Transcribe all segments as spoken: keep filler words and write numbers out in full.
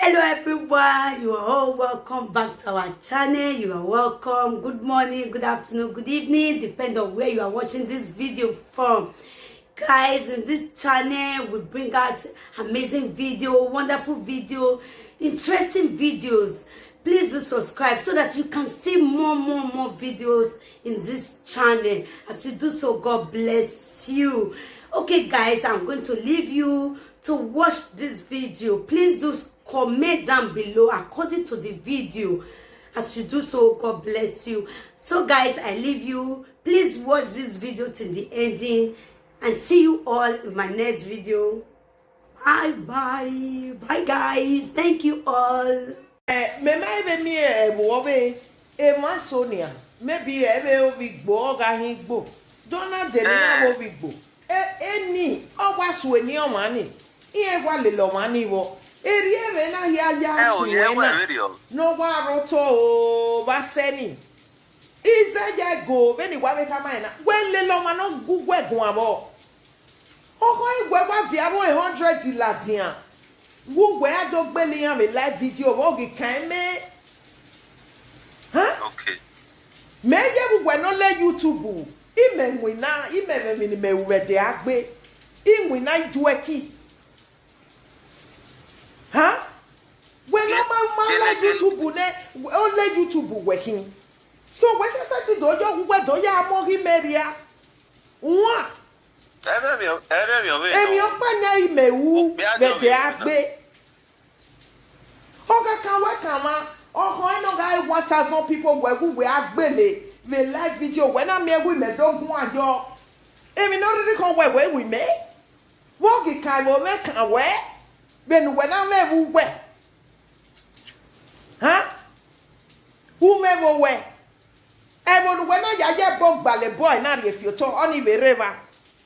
Hello everyone, you are all welcome back to our channel. You are welcome. Good morning, good afternoon, good evening, depend on where you are watching this video from. Guys, in this channel, we bring out amazing video, wonderful video, interesting videos. Please do subscribe so that you can see more, more, more videos in this channel. As you do so, God bless you. Okay, guys, I'm going to leave you to watch this video. Please do comment down below according to the video. As you do so, God bless you. So, guys, I leave you. Please watch this video till the ending, and see you all in my next video. Bye bye. Bye, guys. Thank you all. Eh, mẹ ma vbe miẹn ẹvbo ọvbe emwa eso nian, maybe ẹ vbe ovbi igbo ọ gha hin igbo, dọna dẹ ne iran vbe ovbi igbo. Eni ọ wa sue eni ọmwa ni, iran wa lele ọmwa ni vbọ. Erriọ ẹmwẹ na hia ya sue na, ne ọ wa rre otọ o, vbe a sẹ ni. Izayago vbene I wa vbe khama ẹre na, wẹ lele ọmwa ne ọ gu uwẹ guan vbọ. Ọkhọ, wẹ wa viọ avbe hundred ladian, gu uwẹ a do gbele iran vbe live video vbe ọ ghi kan mẹ. Huh? Mẹ ye vbe uwẹ ne ọ lẹ YouTube, imẹ winna, imẹ mwẹ emwi ne imẹ ru vbe ẹdẹ a gbe, I winna, I duẹki. Huh? Wẹ ne ọ ma ma lẹ YouTube nẹ, ọ lẹ YouTube wẹ khin. So wẹ kha sẹtin do yọ, wẹ do ya mọ ghi mẹ rria. Wan. Ẹmwẹ emwi ọvbe nọ. Emwi ọkpa yan imẹ ru vbe ẹdẹ a gbe. Ọ gha kan wẹ kan mwa, ọkhọ ẹre ne ọ gha re one thousand people wẹ gu wẹ a gbele vbe live video, wẹ na miẹn wẹ imẹ do guan yọ. Emwi ne ọ rhirhi khọn wẹ wẹ wẹ imẹ. Vbọ ghi kan vbe mwẹ kan wẹ, vbene uwẹ na mwẹ vbe uwẹ. Huh? U mwẹ vbe owẹ. Ẹvbo ne uwẹ na ya ye ẹbọ gbalẹ ẹbọ na rhie fi otọ, ọnii vbe rre evba.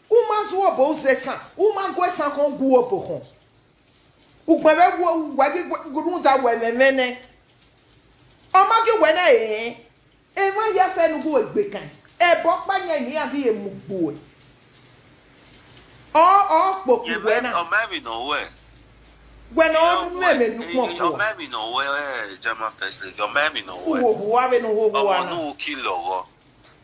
U ma zuọ obọ uzẹ esan, u ma gu esan khọn gu obọ khọn. Ugbẹn vbe wu uwẹ ghi rhunmwuda wẹ mwẹ ẹmwẹ nẹ. Ọ ma gie uwẹ na rẹn, emwa hia fẹ ne u gu egbe kan, ẹbọ ọkpa yan ne iran ghi mu gbe uẹ. Ọ, ọ kpokpo uwẹ na. Ọ ma emwi ne ọ wẹ. Wẹ ne ọ mwẹ emwi ne u kpọnfo. Ọ ma emwi ne ọ wẹ, eh, Jama First Lady, ọ ma emwi ne ọ wẹ. Uhoho avbe ne uhoho ọmọ na. Ne u ki lọghọ.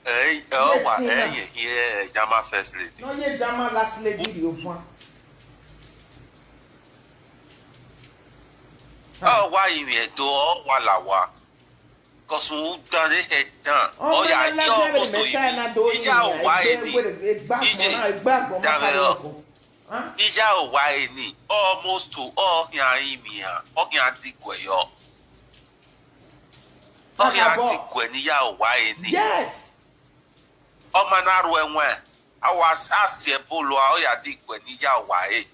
Ẹ, ẹ, ọ wa, ẹ, yẹn hiẹ, eh, Jama First Lady. Ne ọ ye Jama Last Lady rhie ovan. Ọ wa rinmwian do, ọ wa la owa. Cause u dan ne hẹ dan, ọ ya ye almost to imi. Iya owa eni, ije, damwẹ ọ. Iya owa eni, almost to, ọ khian rinmwian, ọ khian diguẹ yọ. Ọ khian diguẹ ne iya owa eni. Yes. Ọ ma na ru ẹwaẹn, a wa s-, a si ẹbọ lua, ọ ya diguẹ ne iya owa ẹre.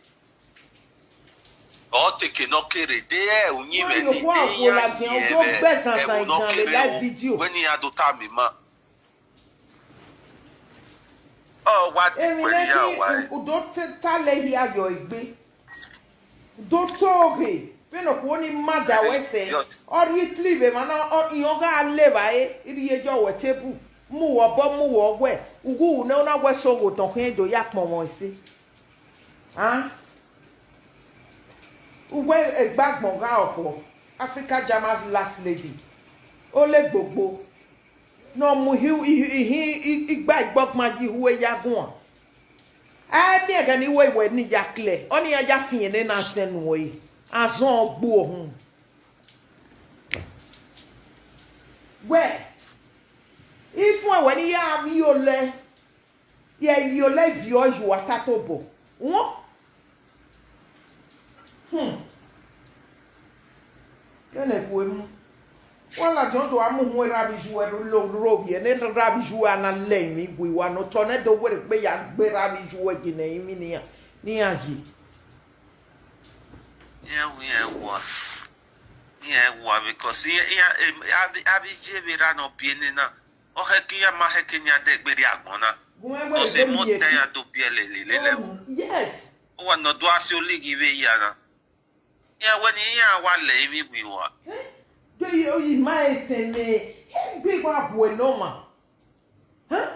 Ọ teke ne ọ kere de, ẹ, uyinmwẹ ni de iran yi ẹmwẹ, ẹvbo ne ọ kere o, wẹ ne iran do tama ima. Ọ wa diguẹ ne iya owa ẹre. U do te ta lẹ hia yọ egbe. Do to ghe, vbene okhuo ni ma da wẹ sẹ, ọ rhie Italy vbe emwa na, ọ, iran gha le evbare, rhie yọ wẹ table, mu wẹ obọ, mu wẹ ọghuẹ, ughughu ne ọ na wẹ sẹ oghodọn khian do ya kpọnmwẹ ẹse. A? Uwẹ egbe agbọn gha ọkpọ, Africa Jama's last lady, ole gbogbo. Ne ọ mu ihi, ihi, ihi, i-, igba igbọkpan ye ihu ya guan. A miẹn ẹghẹ ne iwe iwẹ ni ya klẹ, ọnii iran ya fian nene azẹn nuẹn, azọn gbe uhunmwu. Wẹ, ifuẹn wẹ ne I ya vbiẹ olẹ, ya vbiẹ olẹ viọ yu a ta tobọ. Wọn. Hmm. Kẹnẹ ku emu. Wa ladian do a mu uhunmwu erha vbe iye uẹ ro, ro vbiẹ ne erha vbe iye uẹ a na lẹ emwi gu iwa ne otọ nẹ do were gbe ya gbe erha vbe iye uẹ gele emwi ne iran, ne iran yi. Iran wi iran wa. Iran wa because iran, iran, em, avbe, avbe iye vbe erha ne ọ biẹ nena. Ọ hẹke iran ma hẹke ne iran dẹgbe rrie agbọn na. Gu mwẹ wẹ Because ebe emọ miẹn ọtẹn ya do biẹ lele lele. Yes. Ọ wa nọ do a si olighi vbe hia na. Iran wẹ ne iran wa lẹ emwi wi wa. Eh? Do ye oyi ma etẹn mẹ. Egbe wa bu ẹnẹ ọmwa. Huh?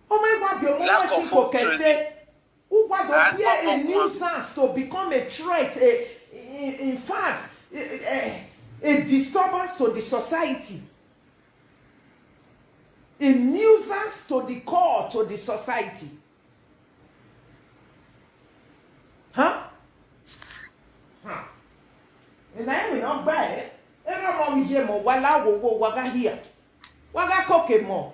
Ọmọ igua bi ọmọ Lack wa of ti koko training. Ẹse. Uwa do Lack be of a nuisance to become a threat. A, in, in fact, a, a, a disturbance to the society, a nuisance to the core, to the society. Huh? Huh. Ena emwi ne ọ gba ẹre, erha ọmọ vbe iye mẹ, wa la wo wo, wa gha hia, wa gha koke mọ.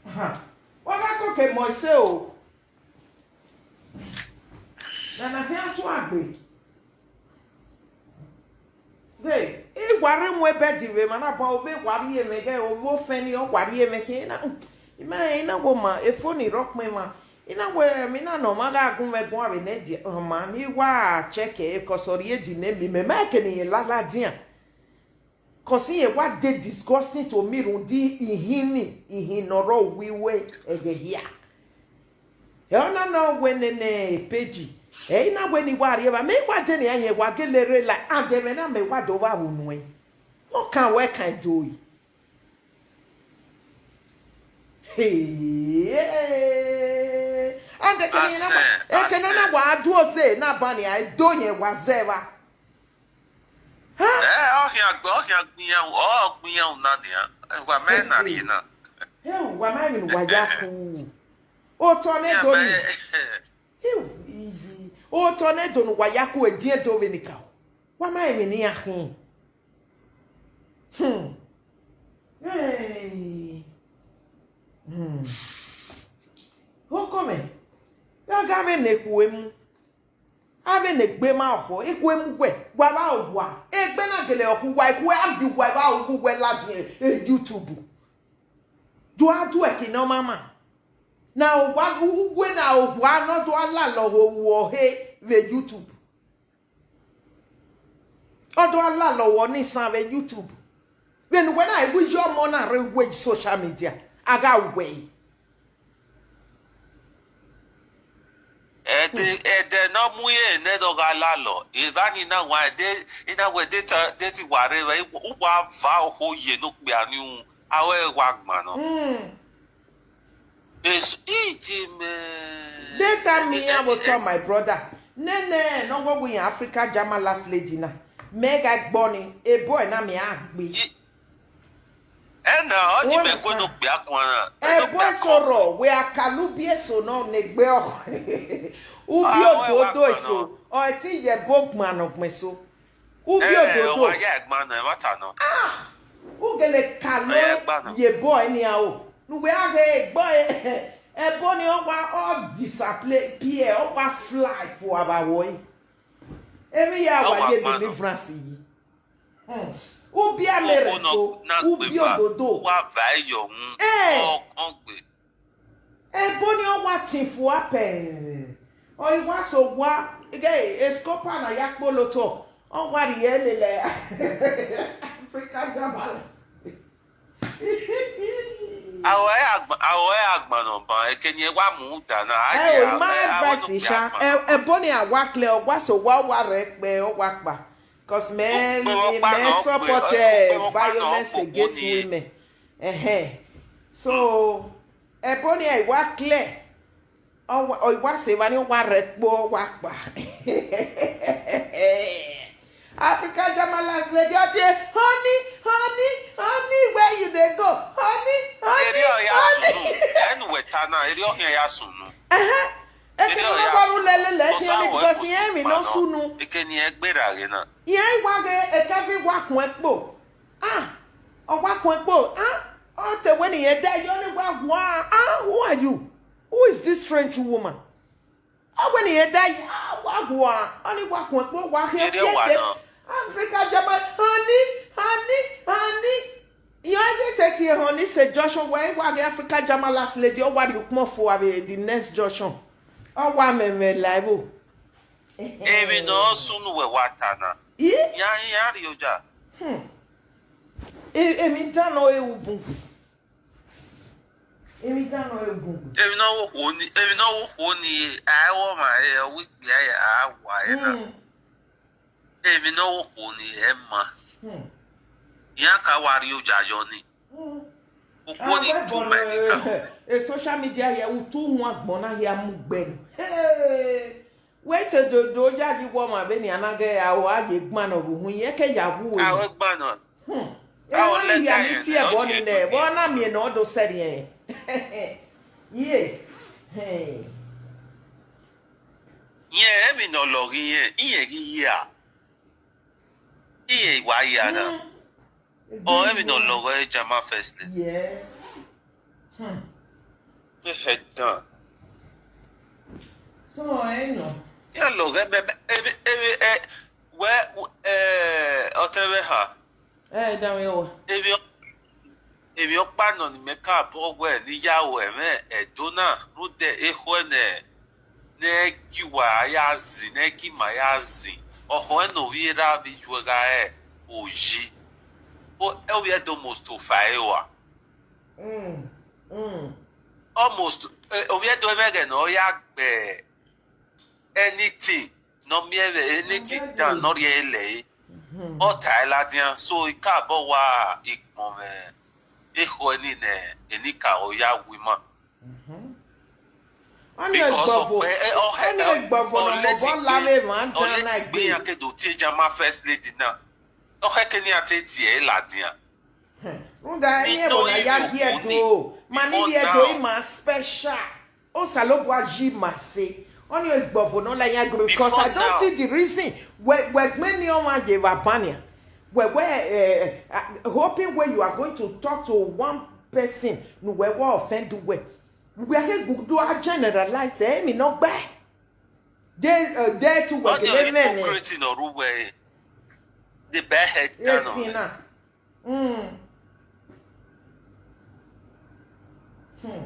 Huh. Wa gha koke mọ ẹse o. Nana khian tuan gbe. Ze, I wa rre mu bed vbe emwa na ban, ovbe wa rhie mwẹ, ghẹ ovbe ofẹn ni, ọ wa rhie mwẹ khian. I na, I ma, I na wo ma, efo ni rre ọkpẹn mwa. I na wẹ, emwi na ne ọmwa gha gun mwẹ guan vbe nẹ dia, ọma, ne I wa check ẹre, cos ọ rhie di nẹ mi, mẹ ma ke ne irẹn lala dian. Cos irẹn wa dey disgusting to me rhunmwuda ihin ni, ihin ne ọ rre uwu iwe ẹghẹ hia. Ẹ ọna ne ọ wẹ nene page, ẹ i na wẹ ne I wa rri evba, mẹ wa de ne iran yẹn wa gele rre la, and ẹmwẹ na mẹ wa do vba vbe unu ẹn. Ọ kan wẹ kan do yi. Hey, and ekene na wa, Asẹ, ekene na asẹ. Wa do ze na ba ni a do yẹn wa zẹ vba. Huh? Ẹ, ọ khian gbe, ọ khian gbe iran, ọ gbe iran una nian. Wa mẹ na rhie na. Hell, wa ma emwi ne uwa ya ku. Otọ ne Iran do mẹ. Ni. Hell, iyi. Otọ ne do ne uwa ya ku ediẹn do vbe nika. Wa ma emwi ne iran khin. Hmm. Hey. Hmm. Hoko mẹ. Ya ga vbe ne ku emu. Avbe ne egbe ma ọkhọ, ikhuemu wẹ, wa vbe aro wa. Egbe na gele ọkhọ uwa, ikhuẹ a gie uwa, vbe aro uwa ladian e YouTube. Do a du ẹki ne ọ ma ma. Na owa, uwe na owa ne ọ do a lalọ ho uwa ọhe vbe YouTube. Ọ do a lalọ wọ ne isan vbe YouTube. Vbene uwẹ na i wu iye ọmọ na rre uwe social media, a gha wẹ. Ẹdẹ, ẹdẹ ne ọ mu irẹn nẹ ne ọ gha lalọ, evba ni na wa ẹdẹ, I na wẹ de ta, de ti wa rre vbe, uwa va okhuo ye ne okpia ni ru, a wẹ wa gban nọ. Hmm. Esu, iji mẹ. Later me, I will tell my brother. Nene, ne ọ wẹ wẹ Africa Jama last lady na. Mẹ gha gbe ọnii, e boy na mẹ a gbe. I, ẹ na, ọ ni mẹ gbe ne okpia guan na. Ẹ boy sorọ, wẹ a kalu bi eso nọ ne egbe ọ. Ubi ododo eso, ọ ti ye ebo gban nọ gbẹn so. Ubi ododo. Wa ya ẹgbẹn nọ, ẹmwata nọ. Ah! U gele ka lọ ye ẹgbẹn nọ. Ye ẹbọ ẹre nian o. Ne uwẹ a ghe ẹgbẹn ẹre, ẹbọ ni ọ wa, ọ disappear, ọ wa fly fo avbe ẹre. Emwi ya wa ye deliverance yi. Hmm. Ubi amẹ rẹ so, ubi ododo. Wa va yọ wọn. Eh. Ọkàn gbe. Ebo ni ọ wa tin fua pẹẹ. Ọ i wa so wa, ighẹ escopa na ya kpolo otọ, ọ wa rhie lele African Jama last. Aro ẹre agban, aro ẹre agban nọ ban, ẹkẹ ni ẹ wa mu da na, a ye. Ẹ o, ma advice sha, ebo ni a wa clear, ọ wa so wa, ọ wa rre kpẹ, ọ wa kpa. Cause mẹ, mẹ support violence against women. Ẹhẹn. So, ẹbọ ni ẹ wa clear. Ọ wa, ọ wa sẹ evba ni ọ wa rre kpọ, ọ wa kpa. African Jama last lady, ọ tie, "Honey, honey, honey, where you dey go? Honey, honey, honey." Erriọ ya sunu, ẹ ne uwẹ ta na, erriọ khian ya sunu. Ẹhẹn. Ekene ne ọ wa ru lelele khian ni, because iran emwi ne ọ sunu. Ekene ẹ gberra ghe na. Iran i wa ghe, ekẹfi wa kun ẹkpo. Ah, ọ wa kun ẹkpo. Ah, ọ te wẹ ne irẹn da yọ ni wa wa. Ah, who are you? Who is this strange woman? Ọ wẹ ne irẹn da ya wa wa. Ọ ni wa kun ẹkpo, wa khian fiẹfiẹ. Africa Jama, honey, honey, honey. Iran ghi te tie honey sẹ junction, wẹ i wa ghe Africa Jama last lady, ọ wa rhie ukpọn fo avbe the next junction. Ọ wa mẹmẹ live o. Emwi ne ọ sunu wẹ wa ta na. Ii? Iran, iran rhie oja. Hmm. E-, emwi dan nọ e ru bun. Emwi dan nọ e ru bun. Emwi ne ọ wo okhuo ni, emwi ne ọ wo okhuo ni, a i wọ ọmwa ẹre, ọ wẹ ikpia ẹre, a wa ẹre na. Hmm. Emwi ne ọ wo okhuo ni, ẹ ma. Hmm. Iran ka wa rhie oja yọ ni. Hmm. Okhuo ni tu mẹ ni ka. E social media hia, utu wan agbọn na hia mu gbe nu. Hey! Wẹ te dodo ya yi wọ ọmwa vbenian na ghẹ aro a ye gban nọ vbe uhunmwu, irẹn ke ya wu aro ẹre. Gban nọ. Hmm. Aro Emwa ni hia lẹga ni irẹn tie nẹ, ọ ẹbọ ni nẹ, vbe ọ na miẹn ne ọ do sẹrriẹ. Ye. Hẹn. Irẹn emwi ne ọ lọghe irẹn, irẹn ghi hia. Irẹn wa hia na. Hmm. Ọ emwi ne ọ lọghọ e Jama First Lady. Yes. Hmm. Ehẹ dan. So, ẹ nọ. Ya lọghọ mẹ, mẹ, emwi, emwi, ẹ, wẹ, ẹ, ọtẹn mwẹ ha. Ẹ, da mwẹ o. Emwi ọ-, emwi ọkpa nọ ni mẹ ka bọ wẹ ne I ya ru ẹmwẹ Ẹdo na, rhunmwuda ekhọe nẹ, ne ẹ gi uwa ya zin, ne ẹ gi ima ya zin. Ọkhọe ne ovbi erha vbe iyuẹ gha re oyi. O, ovbi Ẹdo almost to fa ẹre rua. Mm, mm. Almost, eh, ovbi Ẹdo ẹmwẹ ẹghẹ ne ọ ya gbe anything ne ọ miẹn vbe anything dan ne ọ rhie lẹre. Mhm. Ọ ta ẹre ladian, so I ka bọ wa igbọn mwẹ ekhọe ni nẹ, eni ka ọ ya wu ima. Mhm. Ọni because ọgbọvo, ọkpẹ, eh, ọ hẹ, ọni eh, ọgbọvo ọ ne ọ leti mobọ gbe, lave emwa ọ dan na leti gbe egbe. Iran ke do tie Jama First Lady na. Ọ hẹ ke ne iran te tie ẹre ladian. Hmm. Rhunmwuda I iran ẹvbo know na ya you gie Ogboni do, ma ni before rhie do now. Ima special. Osanobua yi ima sẹ. Ọni ọgbọvo ne ọ la iran gbe, because I don't see the reason wẹ, wẹ gbẹn ni ọmwa ye vbe aban nian. Wẹ, wẹ, eh, eh, hoping where you are going to talk to one person ne uwẹ wa offend uwẹ. Wẹ khe gu do a generalize emwi ne ọ gbe. De, eh, de te uwẹ ọni gele ọ mwẹ nẹ. Hypocrisy ne ọ rre uwẹ re. The bad head down. Etin na. Mm. Hmm.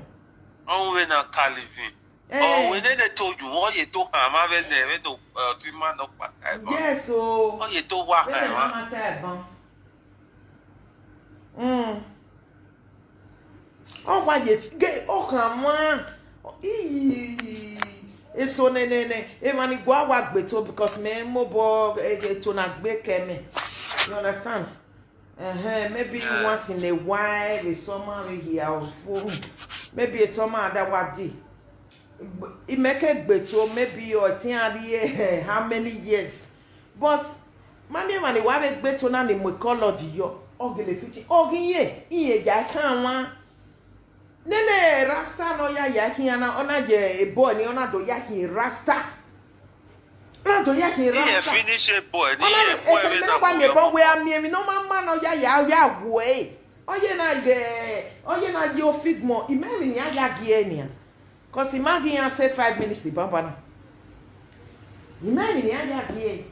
Ọ vbe na ka living. Eh. Ọ vbe nene to yu, ọ ye to khama vbe nẹ, vbe do, eh, ọtẹn ima nọ kpa ka ẹban. Yes o. Ọ ye to wa khama. Vbe nẹ ma ta ẹban. Mm. Ọ wa ye ge, ọ khama. Ii, eto nene, emwa ni gua wa gbe to, because mẹ mobọ, eh, eto na gbe kẹ mẹ. You understand? Ẹhẹn, maybe once in a while, vbe summer vbe hia ofo. Maybe a summer ada wa di. Imẹ ke gbe to, maybe ọ tian rrie, eh, how many years. But ma miẹn emwa ni wa vbe gbe to na ni mu colour di yọ, ọ gele fiti. Ọ ghi ye, iye ya khan wan. Nene rasta ne ọ ya ya khian na, ọ na ye boy ni, ọ na do ya khian rasta. Ọ na do ya khian rasta. Iye finish boy ni, ọ na iye boy vbe na wa miẹn boy wẹ a miẹn emwi ne ọ ma ma ne ọ ya ya, ọ ya wu ẹre. Ọ ye na ghe, ọ ye na ye ofigbọn, I ma emwi ne iran ya gie nian. Cause I ma ghi iran say five minutes banbanna. I ma emwi ne iran ya gie.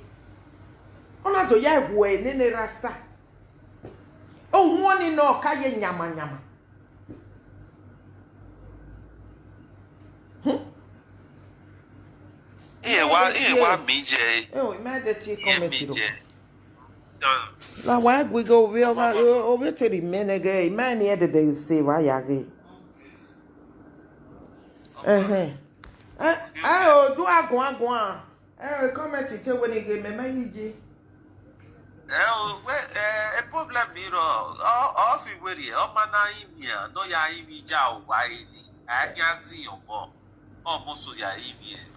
Ọ na do ya wu ẹre nene rasta. Ohuan ni nọ ka ye yama yama. Hmm? Iye wa, iye wa mi je. Oh, ima de tie comment do. La wa gui go ovbi ọmwa, ovbi te rhie imẹ nẹ ghe, ima ni ẹdẹdẹ se wa ya ghe. Ẹhẹn. Eh, eh, o, do aguan guan. Eh, comment te wẹ ni ghe mẹ, mẹ yi je. Ẹ o, wẹ, ẹ, problem mi rọ, ọ, ọ fi werriẹ, ọ ma na rinmwian, ne ọ ya rinmwian ija owa ẹre ni, a khian zin ọmọ, ọ mọ so ya rinmwian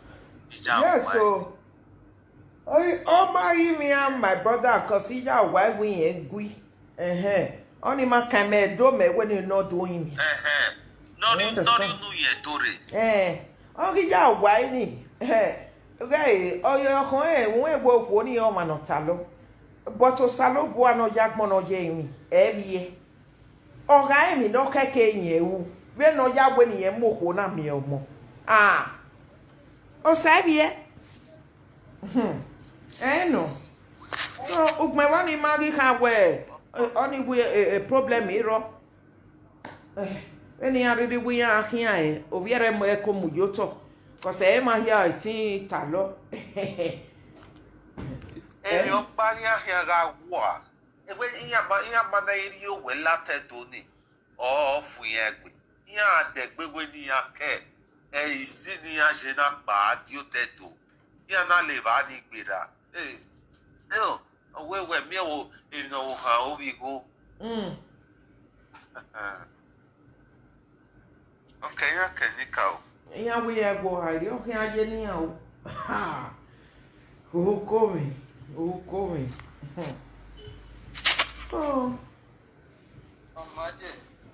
ija owa ẹre. Yes o. Ọ, ọ ma rinmwian, my brother, cause ija owa ẹre wẹ irẹn gui. Ẹhẹn. Ọni ma kan mẹ do mẹ wẹ ni ne ọ do rinmwian. Ẹhẹn. Ne ọ rhie, ne ọ rhie unu ye do rre. Eh, ọ ghi ya owa ẹre ni. Eh, ghẹ, ọ ye ọkhọn ẹre, wẹ wẹ okhuo ni ọmwa ne ọ talọ. But Osanobua ne ọ ya agbọn ne ọ ye emwi, ẹ vbiẹ. Ọ gha emwi ne ọ kẹke yẹn ru, vbene ọ ya wẹ ne irẹn mu okhuo na miẹn ọmọ. Ah, Osa ẹ vbiẹ. Hmm. Ẹ nọ. So, ugbẹn vbọ ni ma ghi kha wẹ, eh, ọni wẹ, eh, eh, problem i rrọọ. Eh, vbene iran rhirhi wẹ iran khian, eh, ovbi ẹre mu ẹko mu ye otọ. Cause ẹ ma hia ẹtin talọ. Emwi ọkpa iran khian gha wua. Ẹwẹ iran ma, iran ma na rhie owẹ la ta Ẹdo ni, ọ fu iran egbe. Iran dẹgbe wẹ ne iran ke, ẹ, isi ne iran ye na kpa a di otọ Ẹdo. Iran na le evba ni gberra. Eh, eh, ọ wẹ wẹ miẹn wo emwi ne ọ vbe han ovbi igho. Mm. Ok, iran kẹ nika o. Iran wẹ iran ẹguọ ha rre, ọ khian ye ne iran o. Ha! Uko mwẹ, uko mwẹ. So,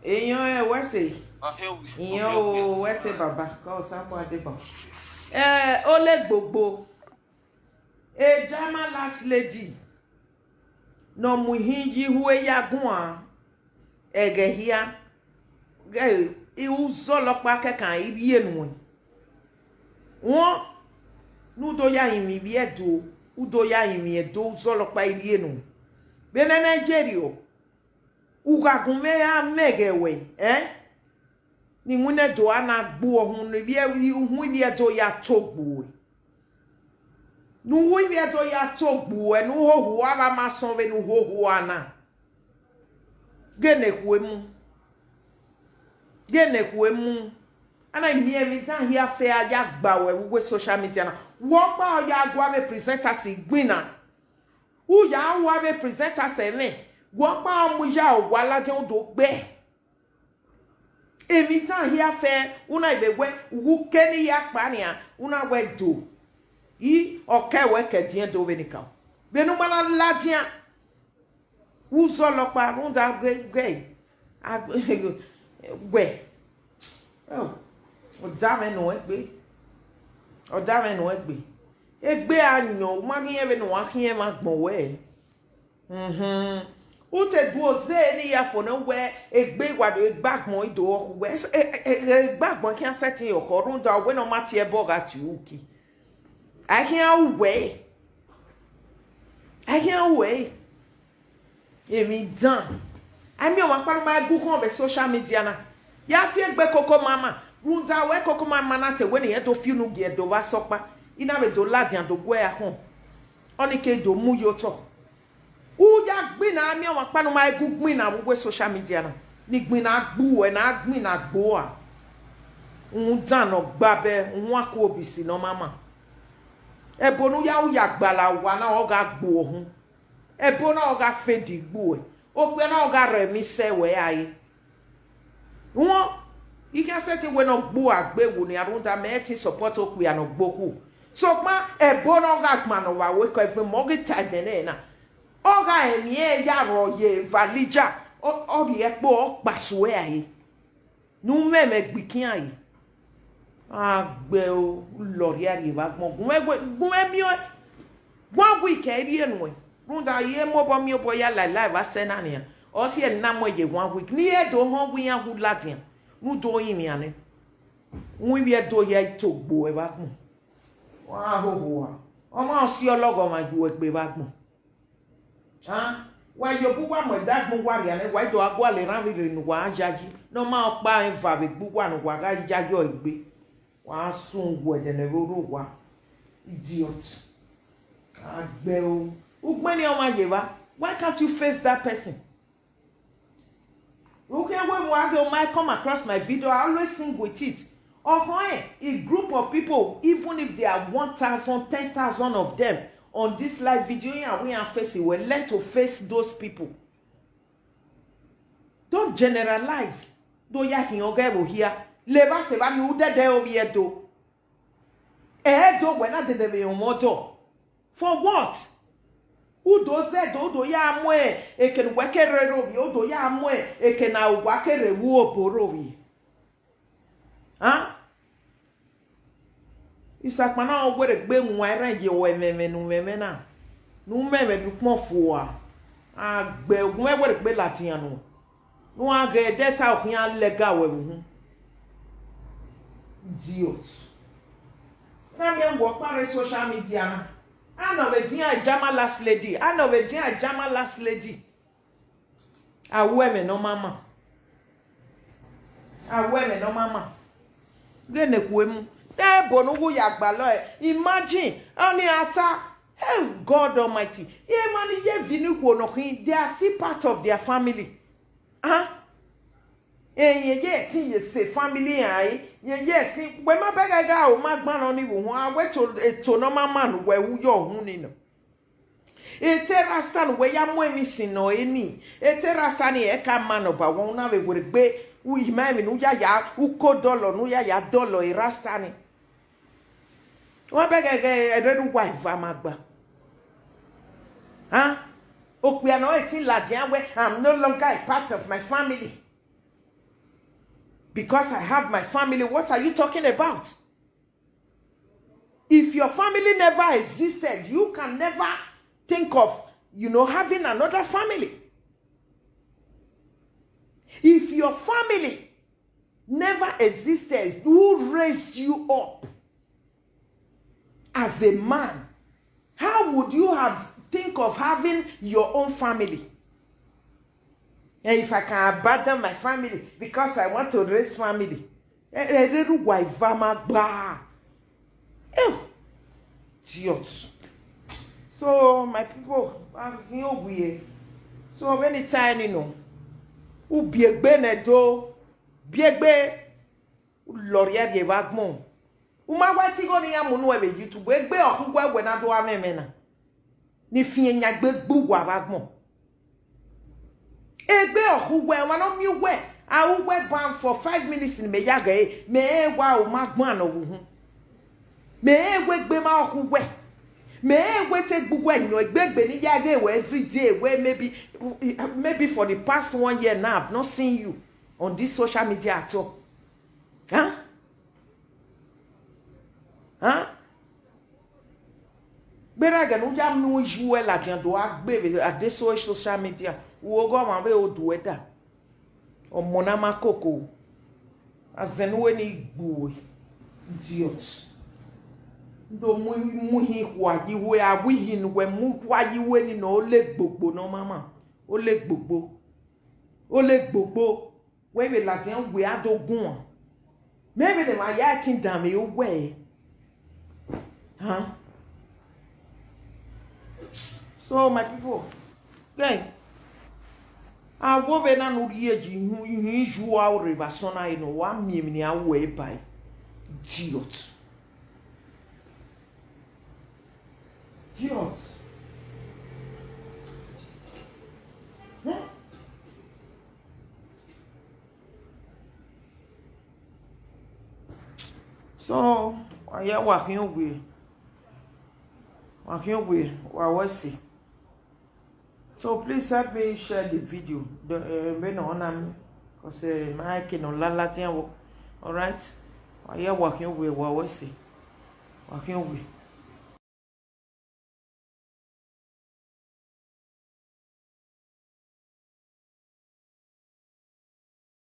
iyọn ẹ wẹse, iyọn o wẹse baba, ka Osanmu Adegba. Eh, ole gbogbo, e Jama last lady, ne ọ mu ihin ye ihu eya guan, ẹghẹ hia, ghẹ uzọla ọkpa kẹkan i rhie nuẹn. Wọn ne u do ya rinmwian ivbi Ẹdo, u do ya rinmwian Ẹdo, uzọla ọkpa i rhie nuẹn. Vbene Nigeria, u gha gun mwẹ ra mẹ ẹghẹ wẹ, ẹ? Ne iwinna Ẹdo a na gbu ọhun, ne ivbi, uhunmwu ivbi Ẹdo ya to gbu ruẹ. Ne uhunmwu ivbi Ẹdo ya to gbu ruẹ, ne u hoho avbe amasọn vbene u hoho a na. Ghe ne ekhue mu. Ghe ne ekhue mu. A na miẹn emwi dan hia fẹ a ya gba ruẹ vbe uwu social media na. Wẹ ọkpa ọ ya gu avbe presenters igbinna. U ya ru avbe presenters ẹmwẹ. Wẹ ọkpa ọ mu ya owa ladian u do gbe. Emwi dan hia fẹ, u na vbe wẹ, u ke ne I ya kpa nian, u na wẹ do. I, ọ kẹ wẹ ke ẹdiẹn do vbene I ka. Vbene u ma na ladian, uzọla ọkpa rhunmwuda ghe, ghe, a, wẹ, ọ da mwẹ nuẹn gbe, ọ da mwẹ nuẹn gbe. Egbe a yọn, u ma ghi rẹn vbene uwa khiẹn mwa agbọn wẹ. Mhm. U te do ze ne I ya fo ne wẹ egbe wa do egbe agbọn i do ọkhọ wẹ. E, e, e, egbe agbọn khian sẹtin ọkhọ rhunmwuda wẹ ne ọ ma tie ẹbọ gha tie uki. A i khian ru wẹ. A i khian ru wẹ. Emwi dan. A miẹn ọmwa ọkpa ne ọ ma gu khọn vbe social media na. Ya fi egbe koko mama. Rhunmwuda wẹ koko mama na te wẹ ne irẹn do fi unu gie do vbe asọkpa. I na vbe do ladian do gu ẹre akhọn. Ọnii ke do mu ye otọ. U ya gbinna, a miẹn ọmwa ọkpa ne ọ ma gu gbinna vbe uwu social media na, ne igbinna gbe uẹ, ne a gbinna gbe ua. Rhunmwuda ne ọ gba bẹ uwan ku obisi ne ọ ma ma. Ẹbo ne u ya ru ya gbala owa na, ọ gha gbe uhun. Ẹbo na ọ gha fedi gbe uẹ. Okpia na ọ gha rre emwi sẹ wẹ rae. Wọn, I khian sẹtin wẹ ne ọ gbe ua gbe wu nian, rhunmwuda mẹ i ẹtin support okpia ne ọ gbe okhuo. Sokpan ẹbo na ọ gha gbannọ vbe aro, ẹko ẹvbo mẹ ọ ghi ta ẹdẹnẹrẹ na. Ọ gha rẹn emwi ẹre ya rrọọ ye Valija, ọ, ọ rhie ẹkpo, ọ kpa sẹ uẹ rae. Ne u mwẹ ẹmwẹ gbe ikian re. A gbe o, u lọrhia rrie vbe agbọn. Gu mwẹ we, gu mwẹ miẹn ọẹn. One week ẹ i rhie nuẹn. Rhunmwuda I i mobọ miẹn obọ ya la live vbe asẹ na nian. Ọ si ẹre ne I na mu ẹn ye one week. Ne I rẹn do họn wẹ iran wu ladian, ne u do rinmwian nẹ. Uwinmwian Ẹdo hia i to gbe uẹ vbe agbọn. Wa hoho ua. Ọmwa ọ si ọlọghọmwa ye uẹ gbe vbe agbọn. A, wa ye obọ uwa mu ẹdẹ agbọn uwa rria nẹ, wa i do gha gualọ erhan vbe rre ne uwa gha yayi, ne ọ ma ọkpa rẹn eva vbe egbe uwa ne uwa gha yayi ọre egbe. Wa sun uwu ẹdẹ ne ẹvbo rre owa. Idiot. A gbe o. Ugbẹn ni ọmwa ye evba. Why can't you face that person? Ukhian wẹ wa ghe, when I come across my video, I always sing with it. Ọkhọn rẹn, a group of people, even if they are one thousand, ten thousand of them on this live video, iran wẹ iran face wẹ, learn to face those people. Don't generalize. Do ya khian ọghe ẹvbo hia. Levba sẹ evba ni u dẹdẹ ovbi Ẹdo. Ẹdo wẹ na dẹdẹ vbe rẹn ọmọ ọdọ. For what? U do zẹ Ẹdo, u do ya mu eke ne uwẹ ke rre rre ovbi, u do ya mu eke ne uwa ke rre vbe obo rre ovbi. A? Isakpa na ọ wẹ rhegbe wan ẹrẹn ye ru ẹmwẹ ne u mwẹ ẹmwẹ na, ne u mwẹ ẹmwẹ ne ukpọn fua. A gbe gu mwẹ wẹ rhegbe ladian nuẹn. Ne uwa ghẹ ẹdẹ ta, ọ khian lẹga wẹ vbe uhunmwu. Idiot. Na miẹn wẹ ọkpa rre social media na. A nọ vbe edian Jama last lady. A nọ vbe edian Jama last lady. A ru ẹmwẹ ne ọ ma ma. A ru ẹmwẹ ne ọ ma ma. Ghẹ ne ekhue mu. Te ẹbo ne u wu ya gbalọ ẹre. Imagine, ọnii a ta, hey, God Almighty. Emwa ni ye vbe ne ikhuo ne ọ khin, they are still part of their family. A? Ẹn, yẹn ye ẹtin ye sẹ family iran re, yẹn ye ẹtin, wẹ ma bẹghe gha ro ma gbanna ọnii vbe uhunmwu, a wẹ eto, eto ne ọ ma ma ne uwẹ ru yọ uhunmwu nii nọ. Ete rasta ne uwẹ ya mu emwi sin nọ eni, ete rasta ni ẹ ka ma nọ ba wọn, u na vbe werriegbe, u ima emwi ne u ya ya, u ko dọlọ ne u ya ya dọlọ e rasta ni. Wa bẹghe ẹghẹ ẹrerre uwa eva ma gba. Huh? Okpia nọ ẹtin ladian wẹ, I'm no longer a part of my family. Because I have my family, what are you talking about? If your family never existed, you can never think of, you know, having another family. If your family never existed, who raised you up as a man, how would you have think of having your own family? And if I can abandon my family because I want to raise family, ẹrerre uwa eva ma gba. Ew, idiot. So, my people, wa ghi owie. So, vbene I ta ẹre nọ, u biegbe nẹ do, biegbe, u lọrriẹ rrie vbe agbọn. U ma wẹ te igho ne iran mu nuẹn vbe YouTube, egbe ọkhọ uwẹ wẹ na do gha mwẹ ẹmwẹ na. Ne I fian yan egbe gbe uwa vbe agbọn. Egbe ọkhọ uwẹ, ọmwa ne ọ miẹn uwẹ, a ru uwẹ ban for five minutes ne mẹ ya ghẹ ẹre, mẹ rẹn wa ru ma gbọn nọ vbe uhunmwu. Mẹ rẹn wẹ egbe ma ọkhọ uwẹ. Mẹ rẹn wẹ te gbe uwẹ yọn egbe egbe ne I ya ghe wẹ every day, wẹ maybe, maybe for the past one year now, I've not seen you on this social media at all. Huh? Huh? Gberra ẹghẹ ne u ya mu iye uẹ ladian do gha gbe vbe adesẹ social media, u ghe ọmwa vbe odu ẹda. Ọmọ na ma koko, azẹn ne uwẹ ni gbe uẹ, idiot. Do mu, mu ihin khua ye iwe, a wi ihin ne uwẹ mu khua ye iwe ni nọ, ole gbogbo ne ọ ma ma, ole gbogbo, ole gbogbo. Wẹ vbe ladian wẹ a do guan. Mẹ vbe ne ma ya ẹtin danmwẹ uwẹ. Huh? So, my people, then, a wo vbe na ne u rhie yi ihin, ihin iye uwa rre vbe asọn na, ne wa miẹn emwi ne a ru ẹre ba. Idiot. Idiot. Hmm? So, wa ya wa khian owie, wa khian owie, wa wẹ ẹse. So please help me share the video. The, uh, vbene ọ na mi, 'cause, uh, ma ke nọ lala tian wo. All right? Wa ya wa khian owie, wa wẹ ẹse. Wa khian owie.